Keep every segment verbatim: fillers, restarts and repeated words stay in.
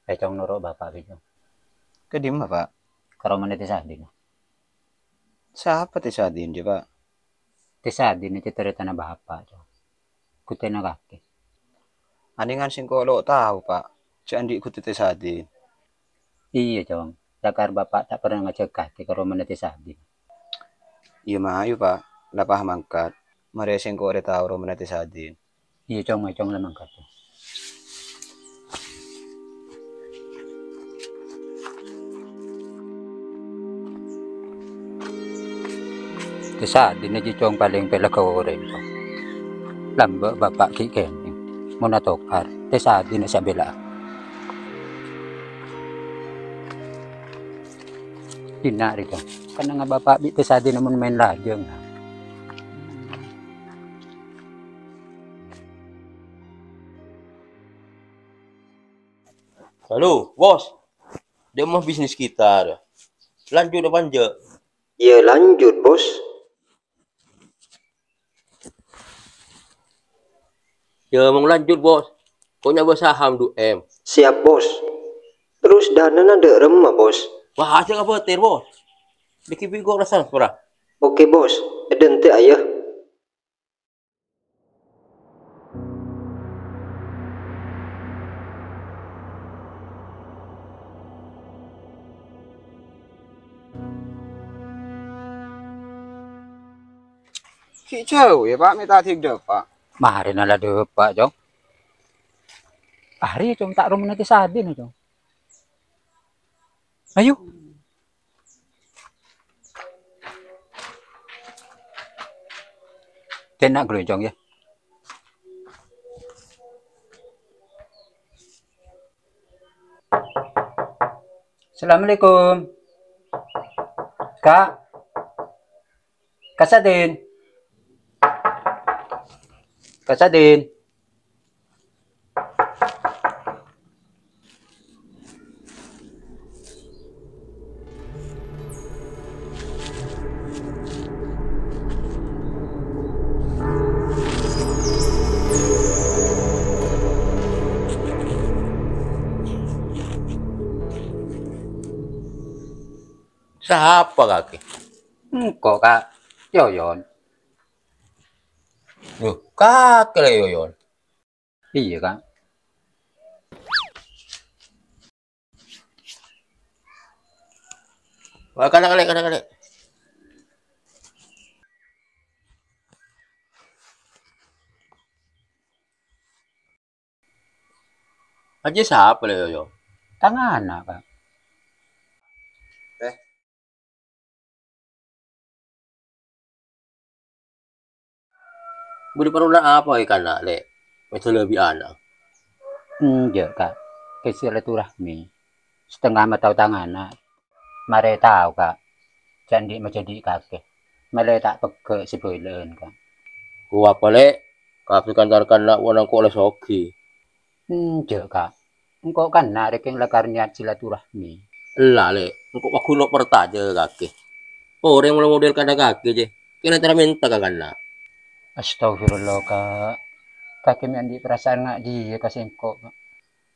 È, Cong, noro' Bapa', Cong. Ka dimma, Pa'? Ka romana Tè Sadin. Sapa Tè Sadin, jâ, Pa'? Tè Sadin jâ tarètanna Bapa', Cong. Ghuttèna kakè. Anèngan sèngko' lo' tao, Pa', jâ' andi' ghuttè Tè Sadin. Iyâ, Cong. Lakar Bapa' ta' pernah ngajhâk kakè ka romana Tè Sadin. Iyâ, mayu, Pa'. La pas mangkat. Marè sèngko' rè tao romana Tè Sadin. Iyâ, Cong, mayu, Cong, la mangkat, Cong. Tè Sadin jâ, Cong, palèng pèlagghâ orèng, Cong. Lambâ' Bapa' ghi' kènèng. Mon atokar, Tè Sadin sè abhilâ'â. Dinna' rè, Cong. Kennengnganna Bapa' bi' Tè Sadin mon maèn lajâng. Halo, Bos. Dâ' emma bisnis kita, dâ. Lanjut apa enjâ'? Iyâ, lanjut, Bos. Iyâ, mon lanjut, Bos. Ko' nyabâ saham du M. Siap, Bos. Terros dânana dâ' remma, Bos? Wah, ajjhâ' kabâtèr, Bos. Dâgghi' bi' ko' la transfer, ah. Oke, Bos. Èdhântè', ayah. Ghi' jhâu, yâ, Pa', mè' ta' dhik dâpa'. Marèna la dâpa', Cong. Arè, Cong, ta' romana Tè Sadin, Cong. Ayo. Kèna' ghâllu, Cong, yâ. Assalamualaikum. Ka'. Ka' Sadin. Ka' Sadin. Sapa kakè? Engko', Ka'. Yoyon. Loh, kakè la Yoyon? Iyâ, Ka'. Wah, kana' kalè, kana' kalè. Ajjhâ sapa la Yoyon? Tang ana', Ka'. Eh. Bâdâ parlona apa è kana', Lè'? Mèdhâlâ bi' ana'. Enjâ', Ka'. Kè silaturahmi. Satengnga matao tang ana'. Marè tao, Ka'. Jhâ' andi' majhâdhi' kakè. Malè ta' pegghâ' sè bhâlâ'ân, Ka'. Ko apa, Lè'? Kabhi kan-, kan-, kana' wong engko' la soghi. Enjâ', Ka'. Engko' kana' rèkèng lakar niyat silaturahmi. Ella, Lè'. Engko' paggun lo' parcajâ kakè. Orèng model-model kana' kakè, jè. Kèng la tara mènta ka kana'. Astagfirullah, Ka'. Kakè mè' andi' parasaan nga' jiyâ ka sèngko', Ka'.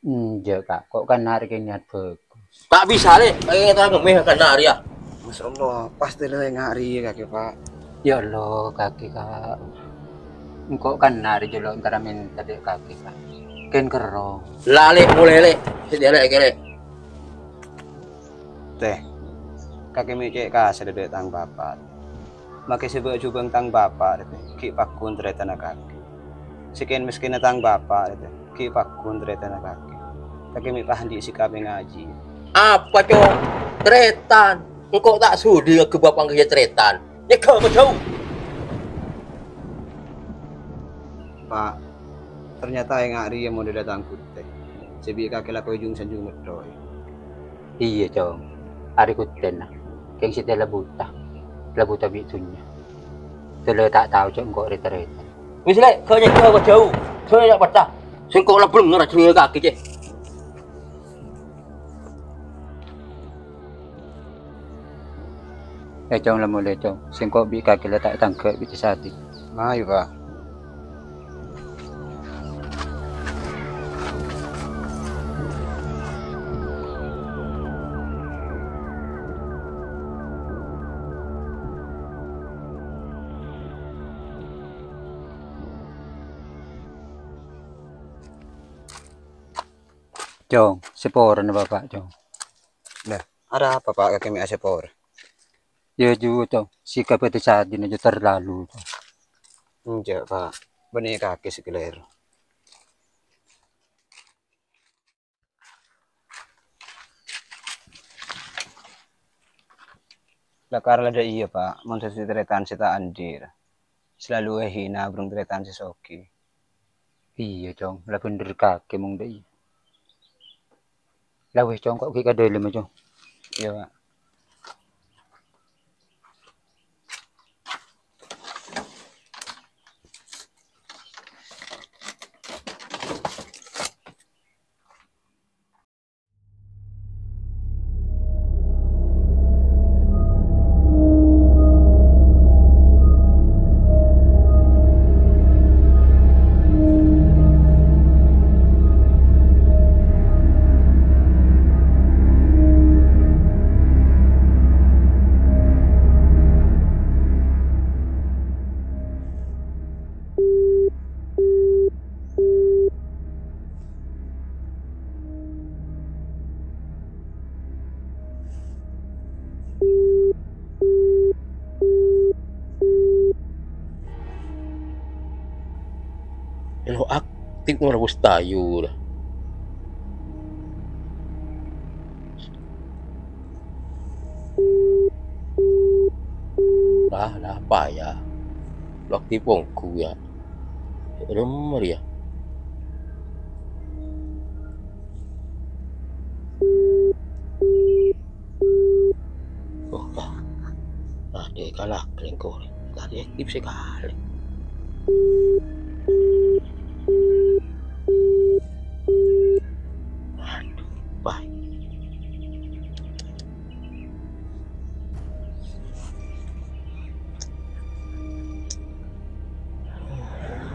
Enjâ', Ka'. Ko' kana' rèkèng niyat bhâghus. Ta' bisa, Lè'. Kèng tara ngemmè kana' rèya. Masya Allah, pastè la enga' rèya kakè, Pa'. Ya Allah, kakè, Ka'. Engko' kana' rè jâ' lo' entara mènta dâ' kakè, Ka'. Kèng kerrong. La, Lè', molè, Lè'. Sè dâlâ kèrè. Tè, kakè mè' cè' kasar dâ' tang bapa'. Makè sè bâ'-jhubâng tang bapa' rè, tè, ghi' paggun tarètanna kakè. Sè kèn-mèskènna tang bapa' rè, tè, ghi' paggun tarètanna kakè. Kakè mè' pas andi' sikap è ngajhi. Apa, Cong? Tarètan? Engko' ta' sudi nganggep bapa' engko' jâ tarètan. Nyèghâ majhâu. Pa', ternyata enga' rèya modella tang ghuttè. Sè bi' kakè lakoè jung-sanjung mettoè. Iyâ, Cong. Arè ghuttèna. Kèng sè tèla buta. La buta bi' dhunnya. Tèla ta' tao jâ' engko' rè-tarètan. Wis, Lè', ghâ' nyèghâ majhâu. Ghâ' nyè' pètta. Sèngko' la blengngerra jhâ' kakè, cè'. È, Cong, la molè, Cong. Sèngko' bi' kakè la ta' ètangghâ' bi' Tè Sadin. Mayu, Pa'. Cong, saporana, Bapak, Cong. Nah, arapa, Pak, kakè mè' asapora? Yâ, jhu, Cong. Sè kabâdâ sadina jhu terlalu, Cong. Enjâ', Pak. Bânnè kakè sè kalèro. La karana dâ' iyâ, Pak, mon dhâddhi tarètan sè ta' anḍi', selalu èhina bhurung tarètan sè soghi. Iyâ, Cong, la bhender kakè mon dâ' iyâ. La wes, Cong, ko' ghi' ka dâlem, Cong. Iyâ, Pak. Elo aktif ngono bos tayu dah. Lah, lah, apa ya? Lo aktif onggu ya. Lemer ya. Oh, ah. Ah, dek kalah kelengkor. Tadi aktif sekali. Aduh, bah.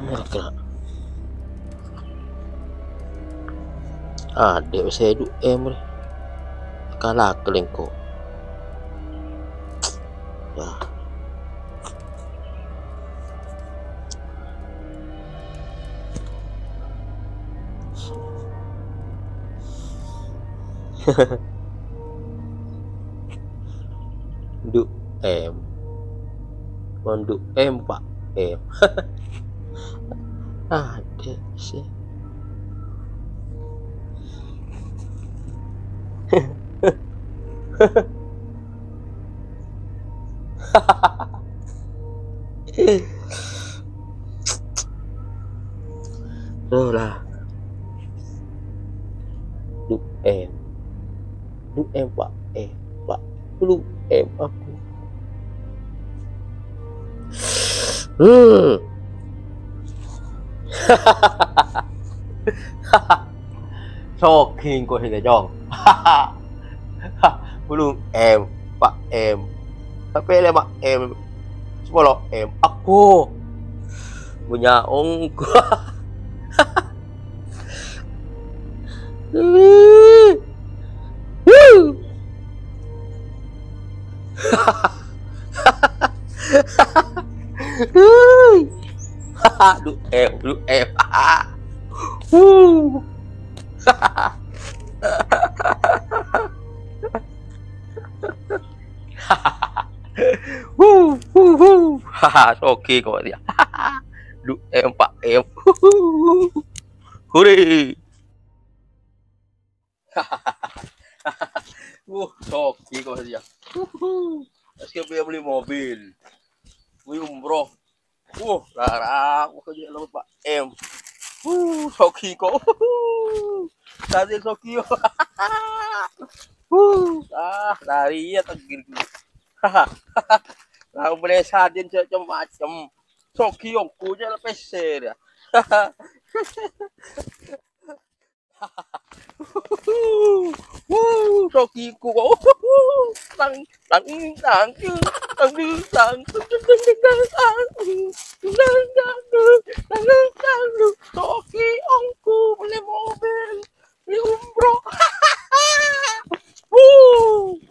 Mereka. Adek saya du em re. Kalah kelengko. Ya. Du em. Mon du em, Pak em. Ada sih. Tuh lah. Du em. Du em, Pak em, Pak. Belum em aku. Hmm. Sogi engko' sè kejong. Bulung em, Pak em. Tapi lè Pak em. Sepolo em. Aku. Punya ongko'. Du em, du em. Wuh. Wuh, wuh, wuh. Sogi kok dia. Du em, Pak em. Hore. Wuh, sogi kok ya. Terus ke beli mobil. Beli umroh. Wuh, lara, wuh, kerja lo Pak em. Wuh, sogi kok. Tadi sogi. Wuh, ah, lari ya tegir. Lah, beli sadin cem-macem. Sogi ongko' aja lah peser ya. Wuh, sogiku. Tang, tang, tang, tang, tang, tang, tang, tang, tang, tang, tang, tang, tang, tang, sogi ongko' beli mobil, beli umroh. Wuh.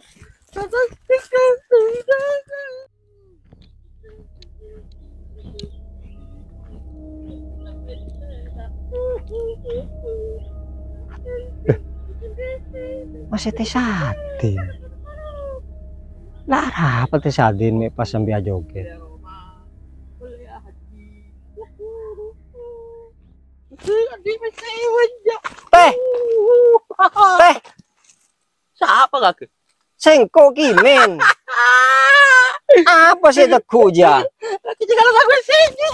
Masè Tè Sadin. La arapa Tè Sadin mè' pas sambi ajogèt? Tè! Tè! Sapa kakè? Sèngko' kè, Men. Apa sè teggu' jâ? Lagi jalan aku sini.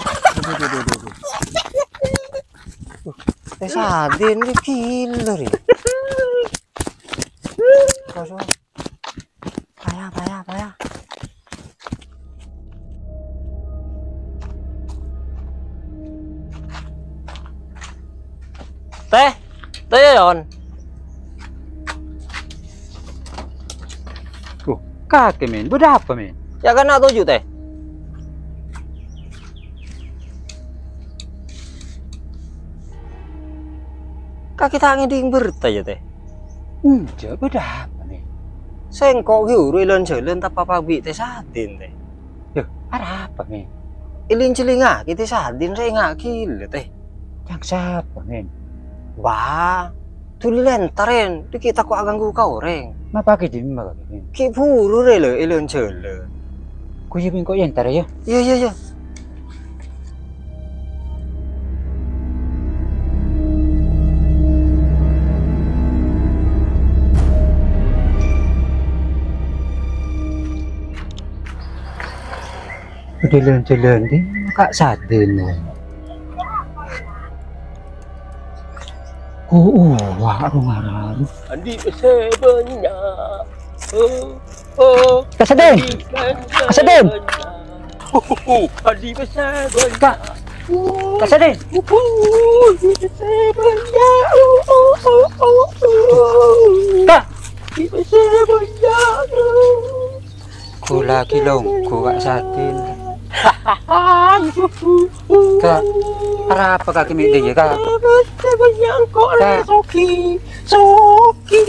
Tè Sadin ini gila, ri. Paya, paya, paya. Tè, Tè Yon. Kakè, Men. Bâdâ apa, Men? Yâ, kan toju', Tè. Kakè ta' ngèdhing berta, yâ, Tè? Enjâ', bâdâ apa, Men? Sèngko' ghi' buru è lan-jhâlân tapapa bi' Tè Sadin, Tè. Yâ, arapa, Men? Èling-cèlingaghi Tè Sadin rèng gila, Tè. Yang sapa, Men? Wah, dhuli lèntarèn, dâgghi' tako' aganggu ka orèng. Mapaghi dimma, Men? Ghi' buru rè, lè, è lan-jhâlân. Ghu yâ, Men, ko' entar, yâ. Iyâ, iyâ, iyâ. Bâdâ lan-jhâlân dimma Ka' Sadin. Oh, oh, wah, arung-arung. Andi' pèssè bânnya'. Oh, oh. Ka' Sadin. Ka' Sadin. Oh, oh, oh. Andi' pèssè bânnya'. Ka'. Ka' Sadin. Oh, oh, andi' pèssè bânnya'. Oh, oh, oh, oh. Ka'. Andi' pèssè bânnya'. Ghulâ ghi' longghu, Ka' Sadin. Ka', arapa kakè mè' dhiyâ, Ka'? Ka'. Sogi, sogi.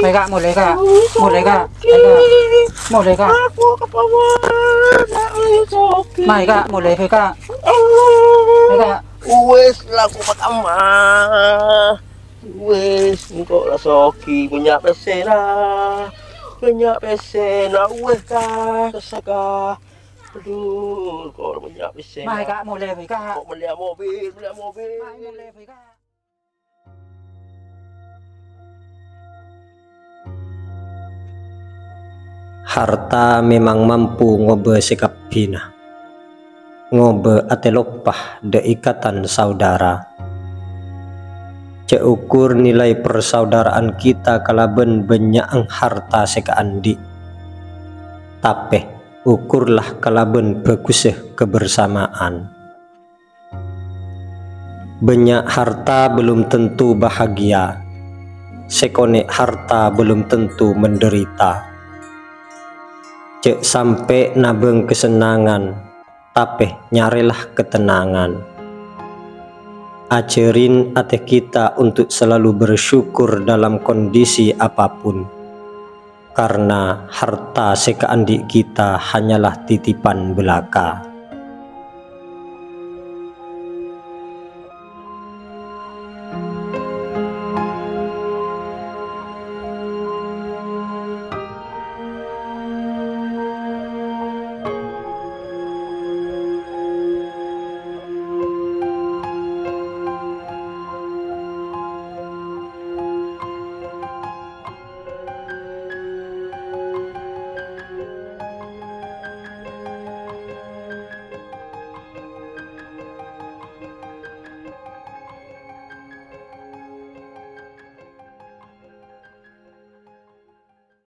Ayo, Ka', molè, Ka'. Molè, Ka'. Ayo, Ka'. Molè, Ka'. Aku kepawan, ayo, sogi. Mayu, Ka', molè, Ka'. Ayo, Ka'. Wes, la aku pertama. Wes, engko' la sogi, bânnya' pèssèna. Bânnya' pèssèna, wes, Ka', kassa', Ka'. Aduh, engko' bânnya' pèssèna. Mayu, Ka', molè, Ka'. Engko' mellèya mobil, mellèya mobil. Mayu, molè, Ka'. Harta memang mampu ngobâ sè kabbhina, ngobâ atè loppa dâ' ikatan saudara. Jhâ' ukur nilai persaudaraan kita kalabân bânnya'na harta sè kaandi'. Tapè, ukurlah kalabân bhâghussa kebersamaan. Bânnya' harta belum tentu bahagia, sè konè' harta belum tentu menderita. Jhâ' sampè' nabâng kasennangan, tapè nyarèlah katennangan. Ajhârin atè kita untuk selalu bersyukur dalam kondisi apapun, karena harta sè kaandi' kita hanyalah titipan belaka.